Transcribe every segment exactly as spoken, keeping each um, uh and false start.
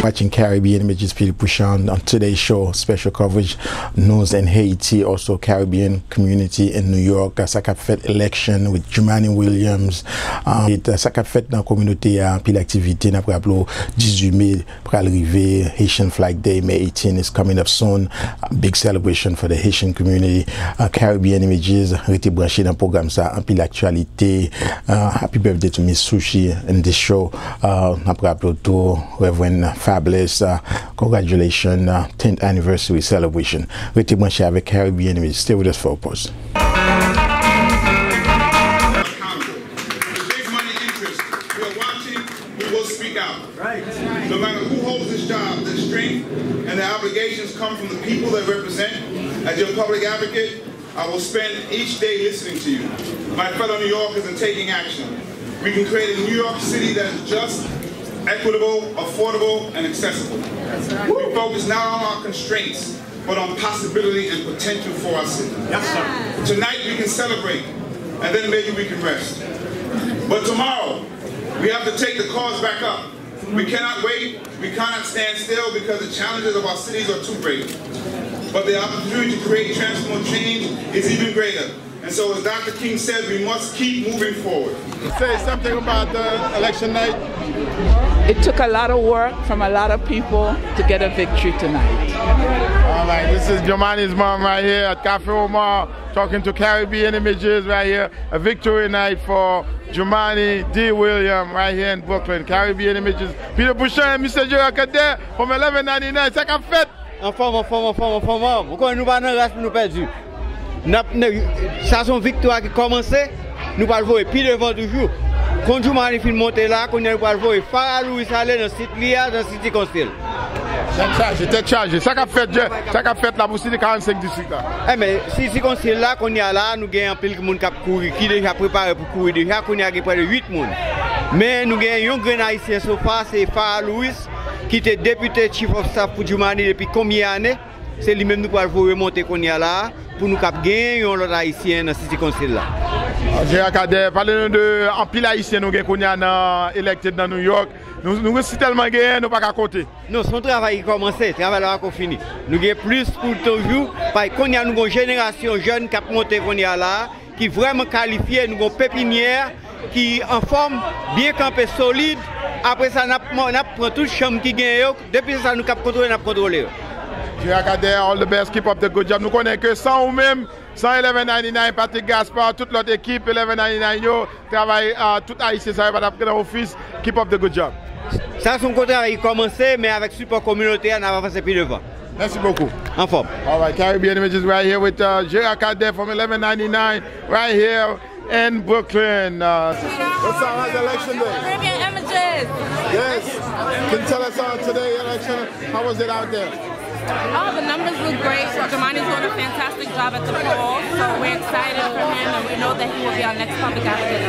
Watching Caribbean Images, Peter Pouchon on today's show, special coverage, news in Haiti, also Caribbean community in New York, sa k ap fèt, election with Jumaane Williams, um, sa k ap fèt nan kominote a, anpil aktivite, n ap raple w, dizuit me pral rive, Haitian Flag Day, May eighteen is coming up soon, big celebration for the Haitian community, uh, Caribbean Images, rete branche nan pwogram sa, anpil aktyalite, uh, happy birthday to Miss Sushi in this show, uh, n ap raple w tou, Reverend Fabless, uh, congratulations, uh, tenth anniversary celebration. Rete branche avèk Caribbean Images. Stay with us for a pause. Accountable. The big money interest. We are watching who will speak out. No matter who holds this job, the strength and the obligations come from the people they represent. As your public advocate, I will spend each day listening to you, my fellow New Yorkers, and taking action. We can create a New York City that is just, equitable, affordable, and accessible. We focus not on our constraints, but on possibility and potential for our city. Yes, sir. Tonight we can celebrate, and then maybe we can rest. But tomorrow, we have to take the cause back up. We cannot wait. We cannot stand still because the challenges of our cities are too great. But the opportunity to create transformational change is even greater. And so, as Doctor King said, we must keep moving forward. Say something about the election night. It took a lot of work from a lot of people to get a victory tonight. All right, this is Jomani's mom right here at Cafe Omar, talking to Caribbean Images right here. A victory night for Jomani D. Williams right here in Brooklyn. Caribbean Images. Peter Pouchon and Mister Gerald Cadet from eleven ninety-nine. Sa k ap fèt? Anfòm, anfòm, anfòm, anfòm, anfòm. Ou konnen nou pa nan ras pou nou pèdi. N ap, n-, sa se yon viktwa ki kòmanse. Nou pral voye pi devan toujou. Kon Jomani fin monte la, kounye a nou pral voye Farah Louis ale nan sit li a, nan City Council. Tèt chaje, tèt chaje. Sa k ap fèt, Jè? Sa k ap fèt la pou City karannsenk distrik la? Enben, City Council la, kounye a la, nou gen anpil moun k ap kouri, ki deja prepare pou kouri deja. Kounye a gen prè de uit moun. Men nou gen yon grenn Ayisyen so far, se Farah Louis, ki te depite Chief of Staff pou Jomani depi konbyen ane. Se li menm nou pral voye monte kounye a la a, pou nou kab genyen yon lòt Ayisyen nan City Council la. Jera Kadè, pale nou de anpil Ayisyen nou gen kounye a nan elected nan New York. Nou, nou gen si tèlman genyen, nou pa ka konte. Non, se yon travay ki kòmanse, travay la pako fini. Nou gen plis pou toujou, paske kounye a nou gen yon jenerasyon jèn k ap monte kounye a la a, ki vrèman kalifye, nou gen yon pepinyè ki anfòm, byen kanpe, solid. Apre sa, n ap, n ap pran tout chanm ki genyen yo. Depi se sa nou kab kontwole, n ap kontwole yo. Jera Kadè, all the best, keep up the good job. Nou konnen ke san ou menm, san eleven ninety-nine, Patrick Gaspard, tout lòt ekip eleven ninety-nine yo, travay, ah, tout Ayisyen sa yo pa t ap nan ofis. Keep up the good job. Sa se yon gwo travay ki kòmanse, men avèk sipò kominote a, n ap avanse pi devan. Merci beaucoup. Anfòm. All right, Caribbean Images right here with, uh, Jera Kadè from eleven ninety-nine, right here in Brooklyn. Uh, what's up? How's election day? Caribbean Images. Yes. Can you tell us, uh, today election? How was it out there? Oh, the numbers look great. Jomani's doing a fantastic job at the polls, so we're excited for him, and we know that he will be our next public advocate.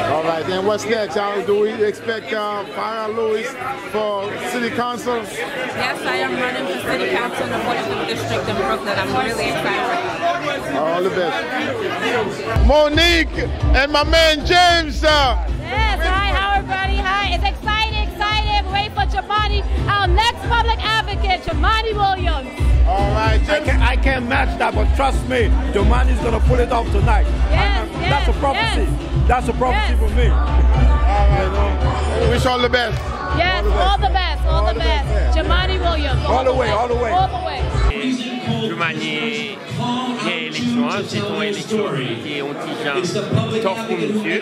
All right, and what's next? How do we expect, uh, Farah Louis for City Council? Yes, I am running for City Council in the forty-fifth District in Brooklyn. I'm really excited. All the best. Monique and my man James. Uh, yes, hi, how everybody? Hi, it's exciting, exciting. Wait for Jomani, our next public advocate, Jomani Williams. All right, I James. Can't, I can't match that, but trust me, Jomani's gonna pull it off tonight. Yes, I, I, yes, that's a prophecy. Yes. That's a prophecy for me. Yes. All right. You know? Wish all the best. Yes, all the best, all the best. Jomani Williams. All the way, all the way. All the way. Jomani gen eleksyon an, se te yon eleksyon ki te yon ti jan tough pou misye.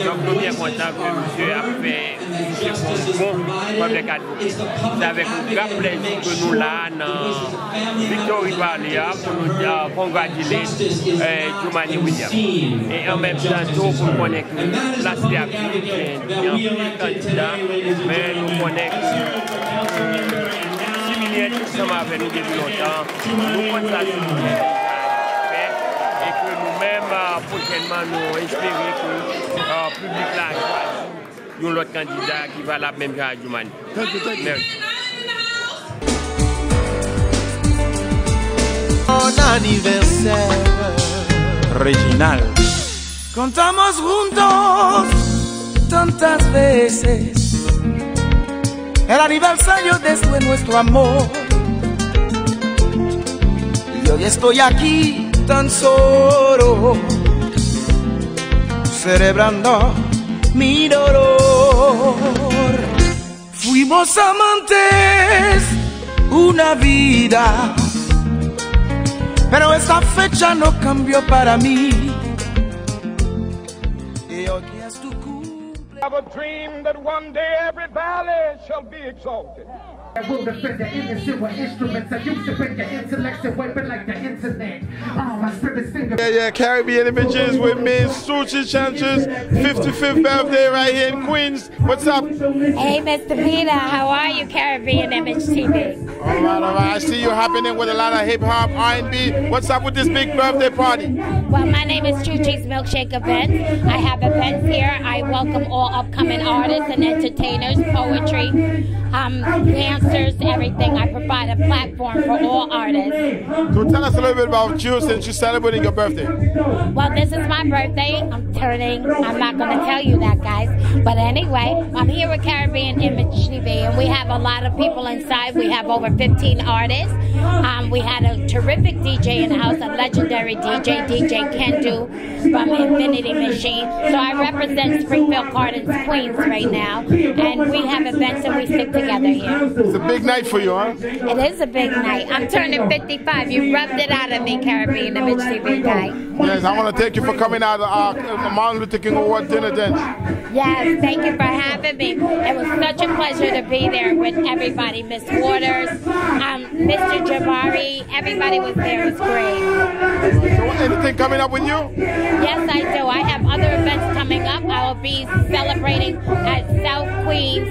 Donk, nou byen kontan ke misye ap fè, misye fè yon bon public advocate. Se avèk yon gran plèzi ke nou la a nan Victory Parley a pou nou, ah, congratulate, eh, Jomani Williams. E an menm tan tou, pou nou konnen ke plas li ap vin, gen, gen anpil kandida, men nou konnen ke, eh, Similyen ansanm avè nou depi lontan. Nou konn sa Similyen deja fè, e ke nou menm, ah, pwochènman, nou espere ke, ah, piblik la chwazi yon lòt kandida ki valab menm jan ak Jomani. Thank you, thank you. Mèsi. Bon anivèsè. Reginald. Contamos juntos tantas veces. El aniversario de nuestro amor. Y hoy estoy aquí tan solo, celebrando mi dolor. Fuimos amantes una vida, pero esta fecha no cambió para mí. Y hoy es tu cumple. Have a dream that one day every valley shall be exalted. Will defend the innocent with instruments that used to bring your intellect and weapon like the internet. Oh, my spirit singer. Yeah, yeah, Caribbean Images with me, Suchi Changes, fifty-fifth birthday right here in Queens. What's up? Hey, Mister Peter, how are you, Caribbean Image T V? All right, all right. I see you happening with a lot of hip hop, R and B. What's up with this big birthday party? Well, my name is Chuchi's Milkshake Events. I have events here. I welcome all upcoming artists and entertainers, poetry, um, dancers, everything. I provide a platform for all artists. So tell us a little bit about you since you're celebrating your birthday. Well, this is my birthday. I'm turning, I'm not going to tell you that, guys. But anyway, I'm here with Caribbean Image T V, and we have a lot of people inside. We have over fifteen artists. Um, we had a terrific D J in the house, a legendary D J, D J Kendu from Infinity Machine. So I represent Springfield Gardens, Queens right now, and we have events and we stick together here. It's a big night for you, huh? It is a big night. I'm turning fifty-five. You rubbed it out of me, Caribbean Image T V guy. Yes, I want to thank you for coming out of uh, Martin Luther King Award dinner dance. Yes, thank you for having me. It was such a pleasure to be there with everybody, Miss Waters, um, Mister Jabari. Everybody was there. It was great. So, anything coming up with you? Yes, I do. I have other events coming up. I will be celebrating at South Queens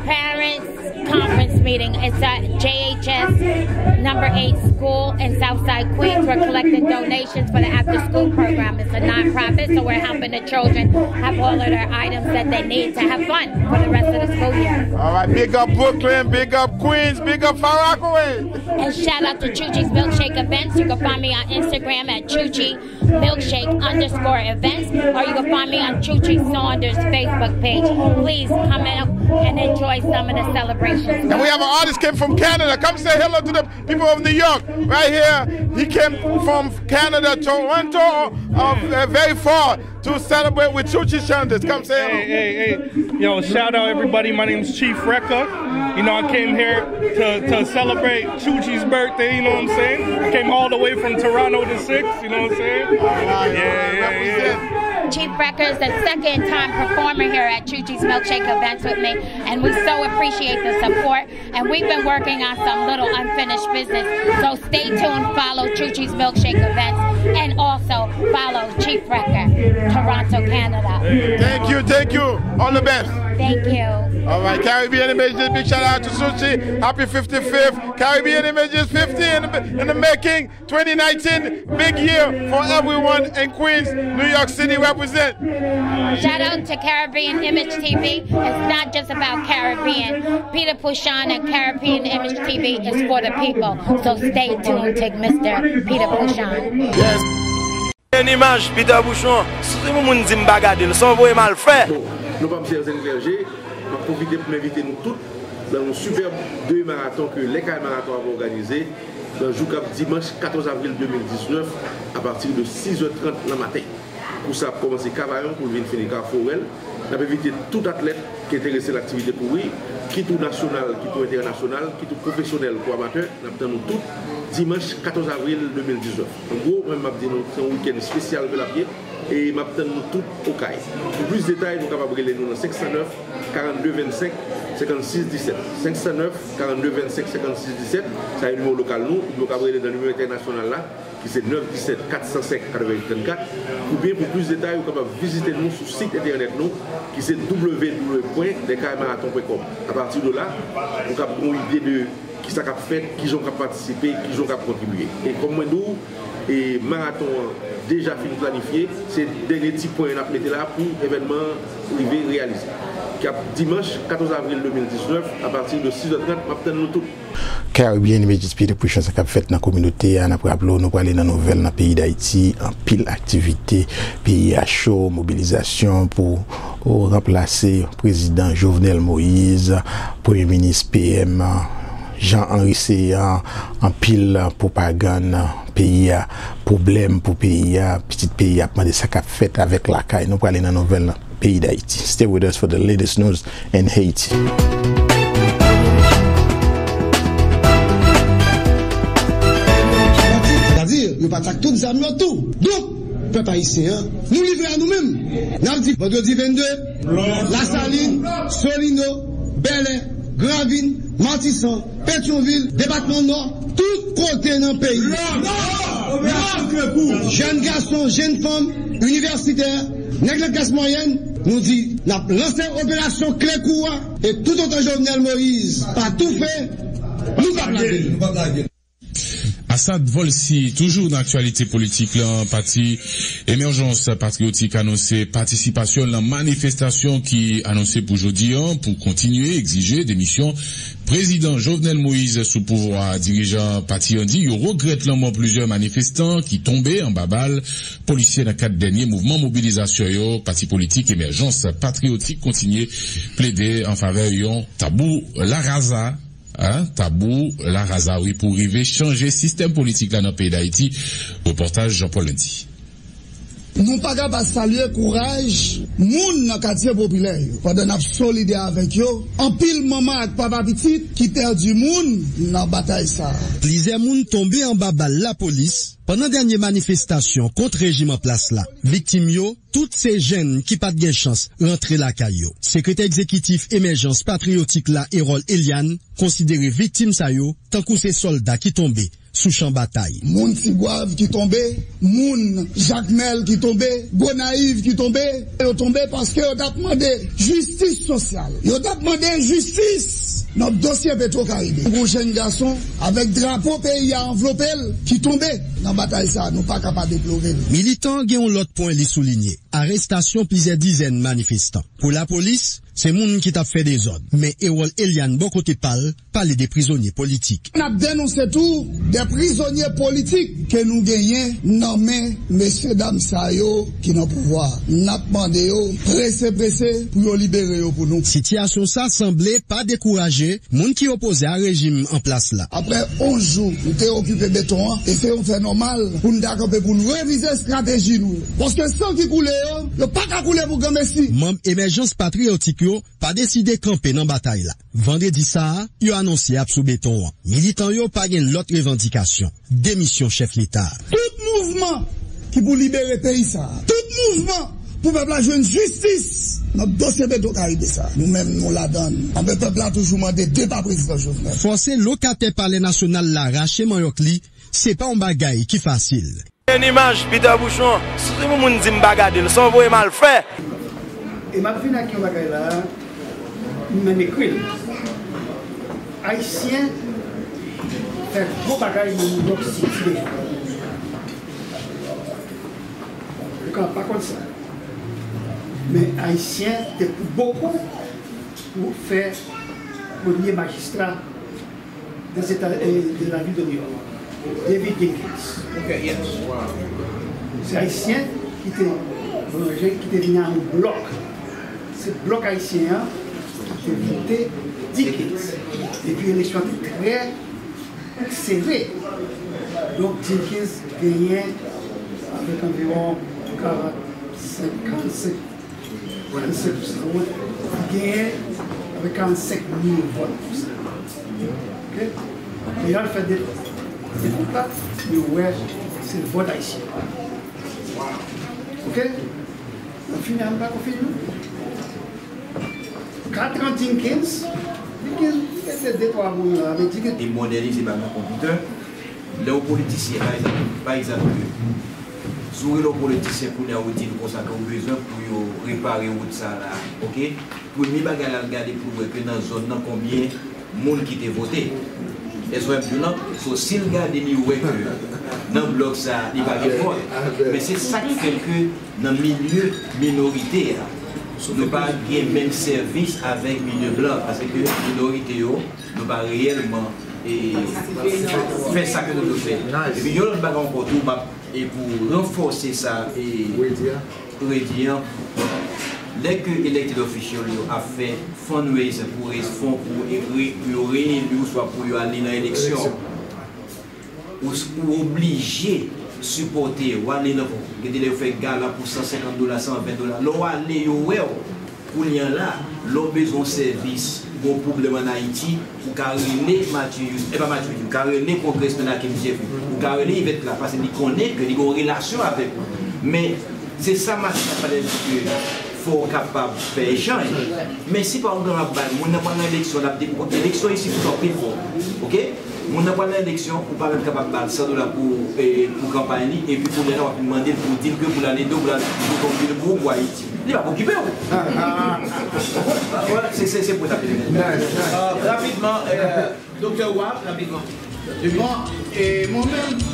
Parents Conference Meeting. It's at J H S number eight school in Southside Queens. We're collecting donations for the after school program. It's a nonprofit, so we're helping the children have all of their items that they need to have fun for the rest of the school year. All right, big up Brooklyn, big up Queens, big up Far Rockaway. And shout out to Chuchi's Milkshake Events. You can find me on Instagram at Chuchi Milkshake underscore events, or you can find me on Chuchi Saunders Facebook page. Please come out and enjoy some of the celebrations. And we have an artist came from Canada. Come say hello to the people of New York. Right here, he came from Canada, Toronto, uh, very far to celebrate with Chuchi Chantes. Come say hello. Hey, hey, hey. Yo, shout out everybody. My name's Chief Rekka. You know, I came here to, to celebrate Chuchi's birthday, you know what I'm saying? I came all the way from Toronto to six, you know what I'm saying? Yeah, yeah, yeah. Chief Rekka is the second time performer here at Chuchi's Milkshake Events with me, and we so appreciate the support. And we've been working on some little unfinished business. So stay tuned, follow Chuchi's Milkshake Events, and also follow Chief Rekka, Toronto, Canada. Thank you, thank you. All the best. Thank you. All right, Caribbean Images, big shout out to Chuchi. Happy fifty-fifth. Caribbean Images fifty in the, in the making. Twenty nineteen, big year for everyone in Queens, New York City represent. Shout out to Caribbean Image T V. It's not just about Caribbean. Peter Pouchon and Caribbean Image T V is for the people. So stay tuned to Mister Peter Pouchon. Yes. Yon imaj, Peter Pouchon. Si yon moun di m pa gade l, se yon voye m al fè. Bon, nou pa m Serge Clergé, m ap pwofite pou m envite nou tout nan yon sipèb demi maraton ke Lèkay Maraton ap òganize nan jou k ap dimanch katòz avril de mil diznèf, apati de sis è trant nan maten. Kous la ap kòmanse Kavayon pou l vin fini Kafou Orèl. N ap envite tout atlèt ki enterese nan aktivite kouri, kit ou nasyonal, kit ou entènasyonal, kit ou pwofesyonèl kou amatè, n ap tann nou tout dimanch katòz avril de mil diznèf. An gwo, mwen m ap di nou, se yon wikenn espesyal ke l ap ye. E m ap tann nou tout okay. Pou plis detay, nou kapab rele nou nan senk san nèf, karannde vennsenk, senkannsis disèt. Senk san nèf, karannde vennsenk, senkannsis disèt, sa se nimewo lokal nou, oubyen w kab rele nan nimewo entènasyonal la, ki se nèf disèt, kat san senk, katrevenn trannkat, oubyen pou plis detay, ou kapab vizite nou sou sit entènèt nou, ki se w w w pwen lèkaymaraton pwen kòm. Apati de la, ou kab gen yon ide de kisa k ap fèt, kijan w kab patisipe, kijan w kab kontribye. E kòm mwen di w, e maraton an deja fin planifye, se dènye ti pwen n ap mete la pou evènman an rive reyalize. K ap dimanch katòz avril de mil diznèf, apati de sis è trant, m ap tann nou tout. Caribbean Images Peter Pouchon, sa k ap fèt nan kominote a, n ap raple w, nou prale nan nouvèl nan peyi Dayiti, anpil aktivite, peyi a cho, mobilizasyon pou Pou ranplase prezidan Jovenel Moïse, premye minis, P M, Jean Henry Céant, anpil pwopagann peyi a, pwoblèm pou peyi a, pitit peyi a ap mande sa k ap fèt avèk lakay. Nou prale nan nouvèl nan peyi Dayiti. Stay with us for the latest news in Haiti. Sètadi, yo pa t ak tout zam yo tou. Donk, pèp ayisyen an, nou livre a nou menm. N ap di Vandredi vennde, Lasalin, Solino, Bèlè, Gravin, Matisan, Petyonvil, depatman Nò, tout kote nan peyi. Jèn gason, jèn fanm, inivèsitè, nèg nan klas mwayèn, nou di n ap lanse operasyon Klekou a, e toutotan Jovenel Moïse pa toufe, nou p ap lage l. Asad Volcy, toujou nan aktyalite politik lan, pati Emèjans Patriyotik anonse patisipasyon l nan manifestasyon ki anonse pou jodi an pou kontinye egzije demisyon prezidan Jovenel Moïse sou pouvwa a. Dirijan pati an di yo regrèt lanmò plizyè manifestan ki tonbe anba bal polisye nan kad dènye mouvman mobilizasyon yo. Pati politik Emèjans Patriyotik kontinye plede an favè yon tabou laraza Hein, tabou laraza wi pou rive chanje sistèm politik la nan peyi Dayiti. Repòtaj Jean Paul Lundy. Nou pa ka pa salye kouraj moun nan katye popilè yo pandan n ap solidè avèk yo. Anpil manman ak papa pitit ki pèdi moun nan batay sa a. Plizyè moun tonbe anba bal lapolis pandan dènye manifestasyon kont rejim an plas la. Viktim yo, tout se jèn ki pa t gen chans rantre lakay yo. Sekretè egzekitif Emèjans Patriyotik la, Erol Eliane, konsidere viktim sa yo tankou se sòlda ki tonbe sou chan batay. Moun Tigwav ki tonbe, moun Jakmèl ki tonbe, Gonayiv ki tonbe, yo tonbe paske yo t ap mande jistis sosyal. Yo t ap mande jistis nan dosye Petro Caribe. Yon jèn gason avèk drapo peyi a anvlope l ki tonbe nan batay sa a, nou pa ka pa deplore l. Militan an gen yon lòt pwen li soulinye, arestasyon plizyè dizèn manifestan. Pou lapolis, se moun ki t ap fè dezòd, men Erol Eliane bò kote pa l pale de prizonye politik. N ap denonse tou de prizonye politik ke nou genyen nan men mesye dam sa yo ki nan pouvwa. N ap mande yo prese prese pou yo libere yo pou nou. Sitiyasyon sa sanble pa dekouraje moun ki opoze a rejim an plas la. Apre onz jou, nou te okipe beton an e se yon fè nòmal pou n ta kanpe pou n revize estrateji nou yo. Paske san ki koule yo, yo pa ka koule pou granmesi. Manm Emèjans Patriyotik yo pa deside kanpe nan batay la. Vandredi sa a, yo anonse y ap sou beton an. Militan yo pa gen lòt revandikasyon, demisyon chèf leta a. Tout mouvman ki pou libere peyi sa a, tout mouvman pou pèp la jwenn jistis, nan dosye Petro Caribe sa a, nou menm nou ladan l. Anben, pèp la toujou mande depa prezidan Jovenel. Fòse lokatè Palè Nasyonal la rache manyòk li, se pa yon bagay ki fasil. Yon imaj Peter Bouchon, si yon moun di m pa gade l, se yon voye m al fè. E m ap vin ak yon bagay la, m menm ekri l. Ayisyen fè gwo bagay nan New York City. Ou ka pa konn sa. Men Ayisyen te pou bokou pou fè premye majistra de Zeta, eh, de la ville de New York, David Dinkins. Ok, yes. Se Ayisyen ki te ranje, ki te vin a yon blòk. Se blòk ayisyen an ki te vote Dinkins. Epi eleksyon an te trè sere. Donk, Dinkins genyen avèk anviwon karannsenk, karannsenk Karannsenk pou san vòt, li genyen avèk karannsenk mil vòt pou sa. Ok? Lè y al fè de, dekout la, yo wè se vòt ayisyen. Ok? N ap fini, an pa konfini nou. Katran Dinkins, Dinkins, se de twa moun la, men Dinkins. E mòdènize pa nan konpitè. Lè yon politisyen, pa egzanp, pa egzanp, si w rele yon politisyen kounye a, ou di l konsa ke ou bezwen pou yo repare wout sa la, ok? Premye bagay l al gade pou l wè ke nan zòn nan konbyen moun ki te vote. Èske w wè m di w lan? So, si l gade li wè ke nan blòk sa, li pa gen vòt. Men se sa k fè ke nan milye minorite a, nou pa gen menm sèvis avèk milye blan, paske minorite yo, nou pa reyèlman, e, fè sa ke nou dwe fè. Epi yon lòt bagay ankò tou, m ap, e pou ranfòse sa, e, Redi an, Lè ke elected official yo ap fè fundraising pou reyz fon pou e-, re-, pou yo reyeli oswa pou yo ale nan eleksyon, ou, ou oblije sipòte yo, w ale nan, gen de lè yo fè gala pou san senkant dola, san ven dola. Lè w ale, yo wè w. Kounye a la, lè w bezwen yon sèvis, gen yon pwoblèm ann Ayiti, ou ka rele Martin Youssef, e pa Martin Youssef, ou ka rele Congressman Hakeem Jeffries, ou ka rele Yvette Clarke, paske li konnen ke li gen yon relasyon avèk ou. Men, se sa Martin ap pale di ke fò w kapab fè echanj. Men si pa w gen ap bay, moun nan pral nan eleksyon, l ap de-, eleksyon isit koute anpil fò. Oke? Moun nan pral nan eleksyon, ou pa menm kapab ba l san dola pou, e, pou kanpay li, epi kounye a la w ap vin mande l pou di l ke pou l ale do, pou l al vote yon bil pou ou, pou Ayiti. Li p ap okipe w. Se, se, se pou sa, Fidel. Ah, rapidman, euh, Doktè Wa, rapidman. Bon, e mwen menm,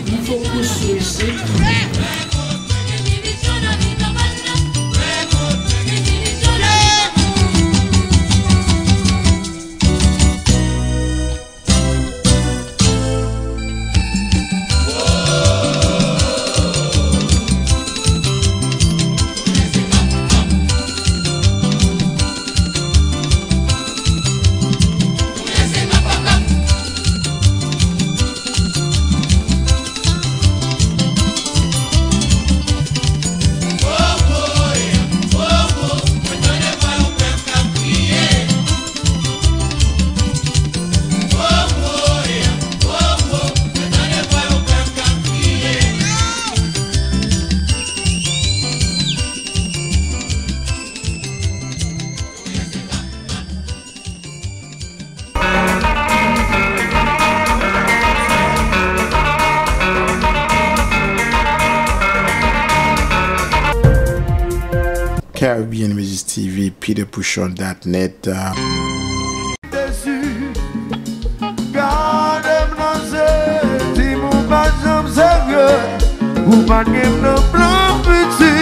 m fokis sou isit. Caribbean Images T V, Peter Pouchon dot net. Desi, gade m nan je, di m ou pa janm serye, ou pa t gen m nan plan fiti.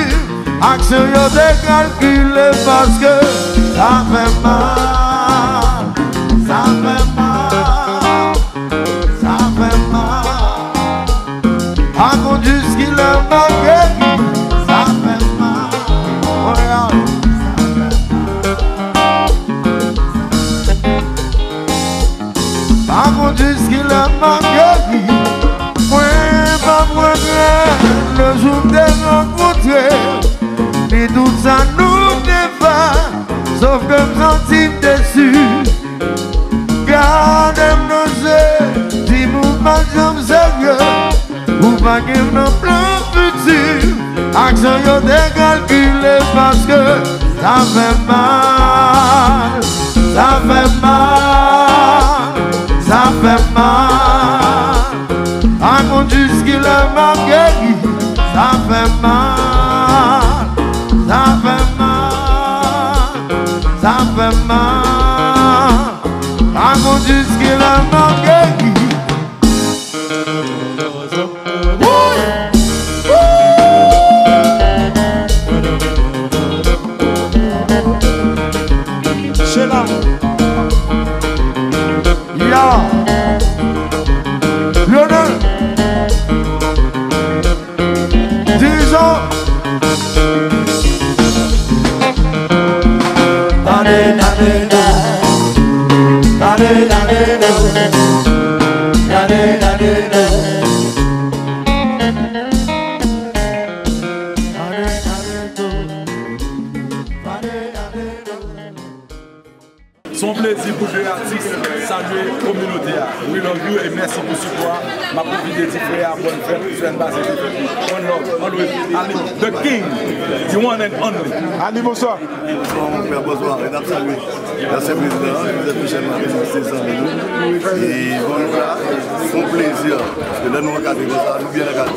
Aksyon yo te kalkile paske sa fè mal, sa fè mal, sa fè mal. Pa konn jiskilè m ap geri, sa fè mal. Pa konn jiskilè m ap geri. Mwen pa p regrèt le jou m te rankontre w, ni tout sa nou te fè. Sof ke m santi m desi. Gade m nan je, di m ou pa janm serye. Ou pa gen m nan plan fiti. Aksyon yo te kalkile paske sa fè mal, sa fè mal, sa fè mal. Pa konn jiskilè m ap geri. Sa fè mal, sa fè mal, sa fè mal. Pa konn jiskilè m ap geri. Chela. Ya. Lionel. Dijon. Dale, dale, dale. Dale, dale, dale. Dale, dale, dale. Dale, dale, dale. Dale, dale, dale. Se yon plezi pou de atis salye kominote a. We love you e mèsi pou sipò a. M ap pwofite di frè a bòn fèt, semèn pase te fèt li. One love, always. Ali, the king, the one and only. Ali, bonswa. Bonswa, mon frè, bonswa. E n ap salye ansyen prezidan an, Joseph Michel Martelly, se zanmi nou. E bon, nou la, se yon plezi, paske lè nou ankadre konsa, nou byen ankadre.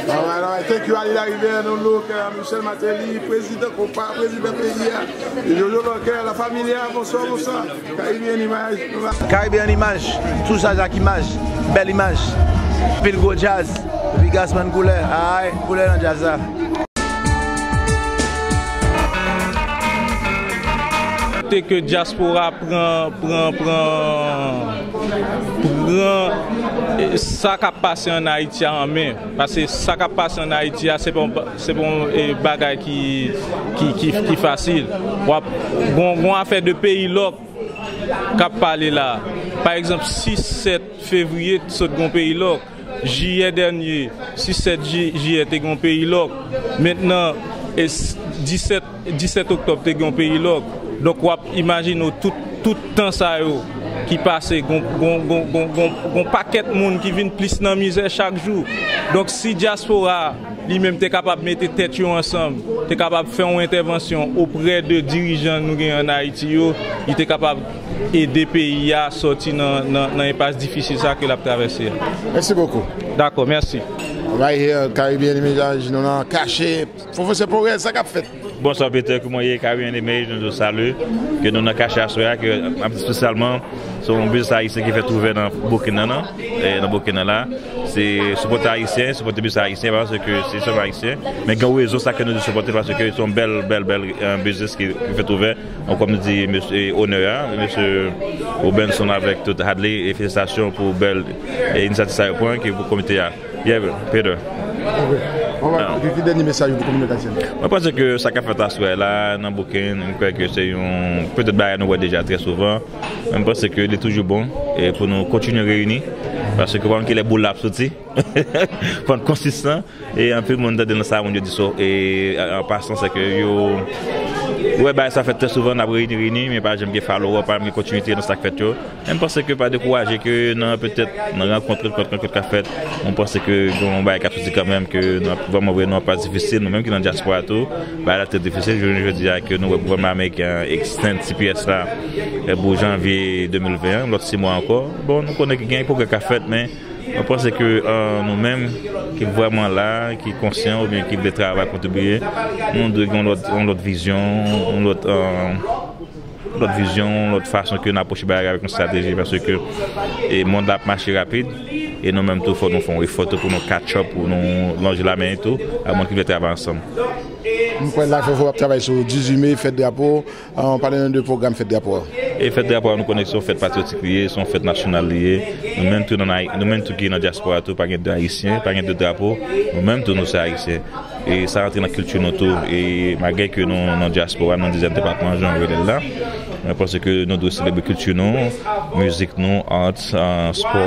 All right, all right. Thank you, Ali Larivère, nou look, euh, Michel Martelly, prezidan konpa, prezidan peyi a. Jojo Lòkè, La Familia, bonswa, bonswa. Caribbean Image, nou la. Caribbean Image, tou chaje ak imaj, bèl imaj. Pil gwo djaz, epi Gassman koulè, ay, koulè nan djaz la. Te ke dyaspora pran, pran, pran, pran, eh, sa k ap pase ann Ayiti a an men. Paske sa k ap pase ann Ayiti a, se pa yon, se pa yon, eh, bagay ki, ki, ki, ki fasil. W ap, gon, gon afè de peyi lòk k ap pale la. Pa egzanp, sis, sèt fevriye, sot gon peyi lòk. Jiyè dènye, sis, sèt ji-, jiyè, te gen yon peyi lòk. Mentnan, e s-, disèt, disèt oktòb, te gen yon peyi lòk. Donk, w ap imajine w tout, tout tan sa yo ki pase, gon, gon, gon, gon, gon, gon pakèt moun ki vin plis nan mizè chak jou. Donk, si dyaspora li menm te kapab mete tèt yo ansanm, te kapab fè yon entèvansyon oprè de dirijan nou gen ann Ayiti yo, li te kapab ede peyi a sòti nan, nan, nan enpas difisil sa ke l ap travèse a. Merci beaucoup. Dakò, mèsi. Right here, Caribbean Image, nou nan Kache. Pwofesè Porez, sa k ap fèt? Bonswa, Peter, kòman w ye? Caribbean Image, nou di w salut. Ke nou nan Kache aswè a, ke, espesyalman, se yon biznis ayisyen ki fèt ouvè nan Boukin nan, nan, e, nan Boukin nan la. Se sipòtè ayisyen, sipòtè biznis ayisyen, paske se sèlman ayisyen. Men gen rezon sa ke nou di sipòte, paske se yon bèl, bèl, bèl, e, biznis ki, ki fèt ouvè. Donk, kòm nou di, mesye, e, onè a, mesye Robinson avèk tout Hadley, e felisitasyon pou bèl, e, inisyativ sa yo pran, ki pou komite a. Yeah, Peter. Ok. Bon, ba, ki, ki dènye mesaj ou pou kominote ayisyèn? Mwen panse ke sa k ap fèt aswè la, nan Boukin, mwen kwè ke se yon, petèt bagay nou wè deja trè souvan, men mwen panse ke li toujou bon, e pou nou kontinye reyini, paske pa konn kilè boul la ap soti, fò n konsisan, e anpil moun tande nan sa moun yo di so, e an pasan, se ke yo wè bagay sa fèt trè souvan, n ap reyini, reyini, men pa janm gen follow up, pa janm gen kontinite nan sa k fèt yo. Men m panse ke pa dekouraje ke nan petèt nan rankont, rankont, rankont k ap fèt, mwen panse ke gen yon bagay k ap soti kanmenm, ke nan, vrèman vre, nan pas difisil, nou menm ki nan dyaspora tou, bagay la trè difisil, jounen jodi a ke nou wè gouvènman ameriken an extend C P S la, e, pou janvye de mil ven an, lòt sis mwa ankò. Bon, nou konnen ke gen pwogrè k ap fèt, men mwen panse ke, e, nou menm ki vrèman la, ki konsyan oubyen ki vle travay, kontribiye, nou dwe gen yon lòt, yon lòt vizyon, yon lòt, e, lòt vizyon, lòt fason ke n apwoche bagay avèk yon estrateji, paske, e, mond la ap mache rapid, e nou menm tou, fò nou fè yon efò tou pou nou catch up, pou nou lonje lamen tou a moun ki vle travay ansanm. M kwè Life of Hope ap travay sou dizuit me, fèt drapo. An, pale nou de pwogram fèt drapo a. E fèt drapo a, nou konnen se yon fèt patriyotik li ye, se yon fèt nasyonal li ye. Nou menm tou nan Ayi-, nou menm tou ki nan dyaspora tou, pa gen de ayisyen, pa gen de drapo. Nou menm tou, nou se ayisyen. E sa rantre nan kilti nou tou. E malgre ke nou nan dyaspora, nan dizèt depatman, jan w rele l la, mwen panse ke nou dwe selebre kilti nou, mizik nou, art, e, spò,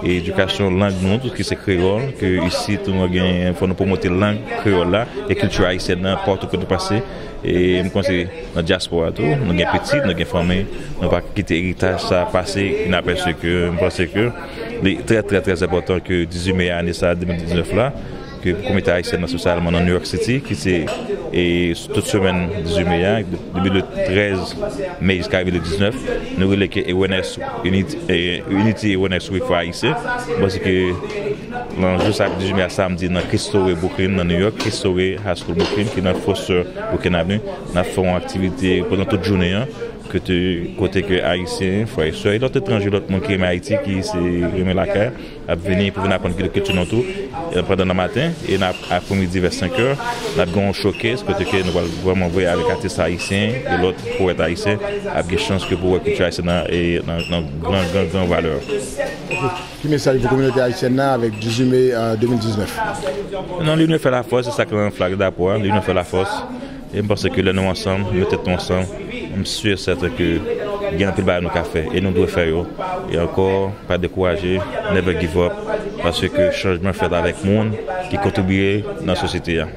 e edikasyon, lang nou, tout ki se kreyòl, ke isit nou gen, fò nou pwomote lang kreyòl la, e kilti ayisyèn nan, patou kote nou pase. E m panse nan dyaspora tou, nou gen pitit, nou gen fanmi, nou pa kite eritaj sa pase inaperçu, ke m panse ke li trè, trè, trè enpòtan ke dizuit me ane sa, de mil diznèf la, ke kominote ayisyèn nan, espesyalman nan New York City, ki se, e, tout semèn dizuit me a, depi le trèz me jiska rive le diznèf, nou rele ke Awareness Unity, e, Unity Awareness Week for Haïtiens. Bon, se ke nan jou sa, dizuit me a, samdi, nan Cristo Rey Brooklyn, nan New York, Cristo Rey High School Brooklyn, ki nan Foster Brooklyn Avenue, n ap fè yon aktivite pandan tout jounen an, kote, kote ke Ayisyen, frè e sè, e lòt etranje, lòt moun ki renmen Ayiti, ki se renmen lakay, ap vini pou vin aprann kilti nou tou, e pandan nan maten, e n ap, apremidi vè senk è, n ap gen yon showcase, kote ke nou pral vrèman vre avèk atis ayisyen e lòt powèt ayisyen, ap gen chans ke pou wè kilti ayisyèn nan, e nan, nan gran, gran, gran valè. Ki mesaj pou kominote ayisyèn nan avèk dizuit me, e, de mil diznèf? Non, l'union fait la force, se sa k nan flag drapo a, l'union fait la force. E m panse ke lè nou ansanm, nou met tèt nou ansanm, m si e sèten ke gen anpil bagay nou ka fè, e nou dwe fè yo. E ankò, pa dekouraje, never give up, paske chanjman fèt avèk moun ki kontribiye nan sosyete a.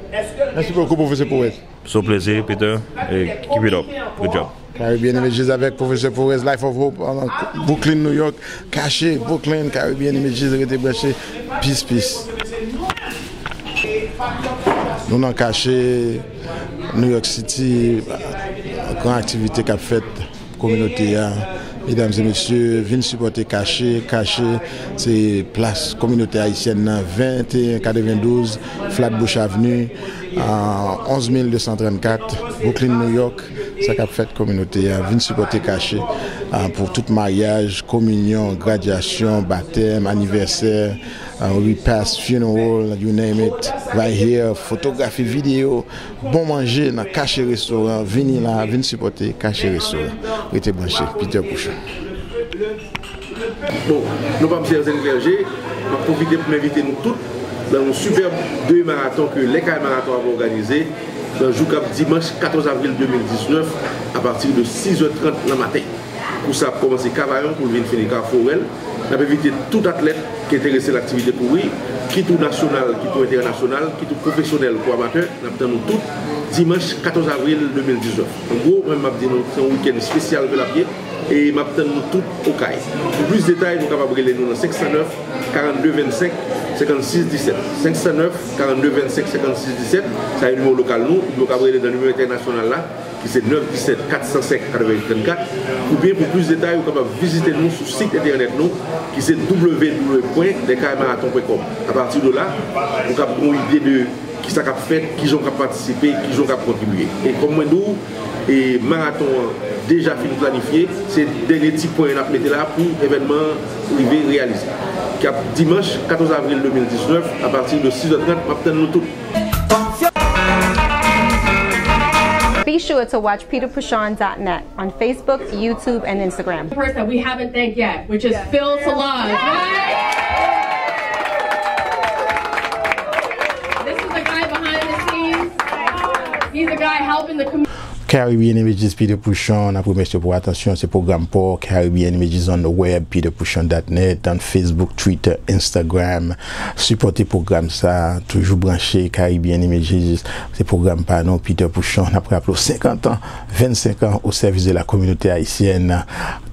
Mèsi bokou, pwofesè Powèt. Se yon plezi, Peter, e keep it up. Good job. Caribbean Images avèk pwofesè Powèt, Life of Hope, an Brooklyn, New York. Kache, Brooklyn, Caribbean Images, rete branche. Peace, peace. Nou nan Kache, New York City, gran aktivite k ap fèt pou kominote a. Medam e mesye, vin sipòte Kache. Kache, se plas kominote ayisyèn nan, venteyen katrevendouz Flatbush Avenue, a onz mil de san trannkat, Brooklyn, New York. Sa k ap fèt kominote a, vin sipòte Kache, ah, pou tout maryaj, kominyon, gradyasyon, batèm, anivèsè, ah, repas, funeral, you name it, right here, fotografi, videyo, bon manje nan Kache Restoran, vini la, vin sipòte Kache Restoran. Rete branche, Peter Pouchon. Bon, non pa m se Ernst Clergé, m ap pwofite pou m envite nou tout nan yon sipèb demi maraton ke Lèkay Maraton ap òganize nan jou k ap dimanch katòz avril de mil diznèf apati de sizè trant nan maten. Kous la ap kòmanse Kavayon pou l vin fini Kafou Orèl. N ap envite tout atlèt ki enterese nan aktivite kouri, kit ou nasyonal, kit ou entènasyonal, kit ou pwofesyonèl kou amatè, n ap tann nou tout dimanch katòz avril de mil diznèf. An gwo, mwen m ap di nou, se yon wikenn espesyal ke l ap ye. E m ap tann nou tout Okay. Pou plis detay, nou kapab rele nou nan senk san nèf, karannde vennsenk, senkannsis disèt. Senk san nèf, karannde vennsenk, senkannsis disèt, sa se nimewo lokal nou. Epi w kab rele nan nimewo entènasyonal la, ki se nèf disèt, kat san senk, katrevenn trannkat. Oubyen pou plis detay, ou kapab vizite nou sou sit entènèt nou, ki se w w w pwen lèkaymaraton pwen kòm. Apati de la, ou kab gen yon ide de kisa k ap fèt, kijan w kab patisipe, kijan w kab kontribye. E kòm mwen di w, e maraton an deja fin planifye, se dènye ti pwen n ap mete la pou evènman an rive reyalize. K ap dimanch katòz avril de mil diznèf, apati de sizè trant, m ap tann nou tout. Be sure to watch peter pouchon dot net on Facebook, YouTube, and Instagram. Person we haven't thanked yet, which is Phil Solange. Right? This is the guy behind the scenes. He's the guy helping the community. Caribbean Images, Peter Pouchon, n ap remèsye w pou atansyon. Se pwogram pa w, Caribbean Images on the web, peter pouchon dot net, on Facebook, Twitter, Instagram. Sipòte pwogram sa, toujou branche, Caribbean Images. Se pwogram pa nou, Peter Pouchon. N ap raple w, senkant an, vennsenk an au service de la communauté haïtienne.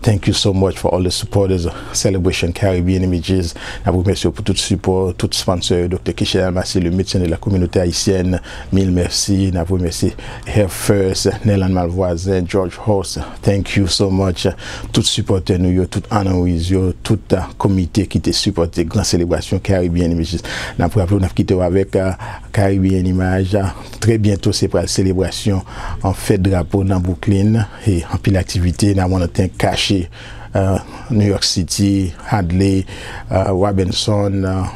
Thank you so much for all the supporters. Celebration Caribbean Images. N ap remèsye w pou tout sipò, tout sponsor yo, Doktè Keshel Almassi, le médecin de la communauté haïtienne. Mil mèsi. N ap remèsye Hair First, Nelan Malvoisin, George House. Thank you so much. Tout sipòtè nou yo, tout Anoiz yo, tout, ah, komite ki te sipòte gran selebrasyon Caribbean Images. N ap raple w, n ap kite w avèk, ah, Caribbean Image. Trè byento, se pral selebrasyon an fèt drapo nan Brooklyn. E anpil aktivite, n a wanna thank Caché, uh, New York City, Hadley, uh, Robinson, uh,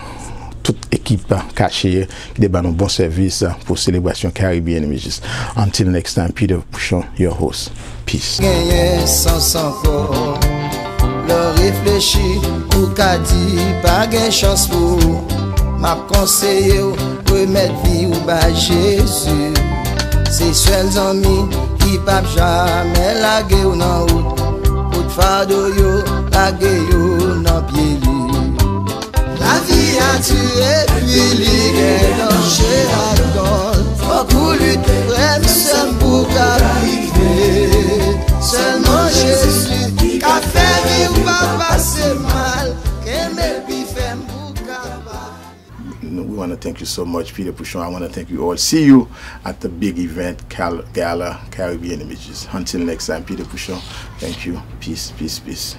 tout ekip, uh, Caché ki te ban nou bon sèvis, uh, pou selebrasyon Caribbean Images. Until next time, Peter Pouchon, your host. Peace. Genyen sans ankò. Lè w reflechi, ou ka di pa gen chans pou ou. M ap konseye w remèt vi w bay Jezi. Se sèl zanmi ki p ap jamè lage w nan wout. Tout fado yo, lage yo nan pye li. Lavi a di epi li gen danje ak dòl. Fòk ou lite frè m, sè m, pou w ka rive. Sèlman Jezi ka fè vi w pa pase mal. Kenbe l pi fèm pou w ka pa. We wanna thank you so much, Peter Pouchon. I wanna thank you all. See you at the big event, Cal-, Gala, Caribbean Images. Until next time, Peter Pouchon, thank you. Peace, peace, peace.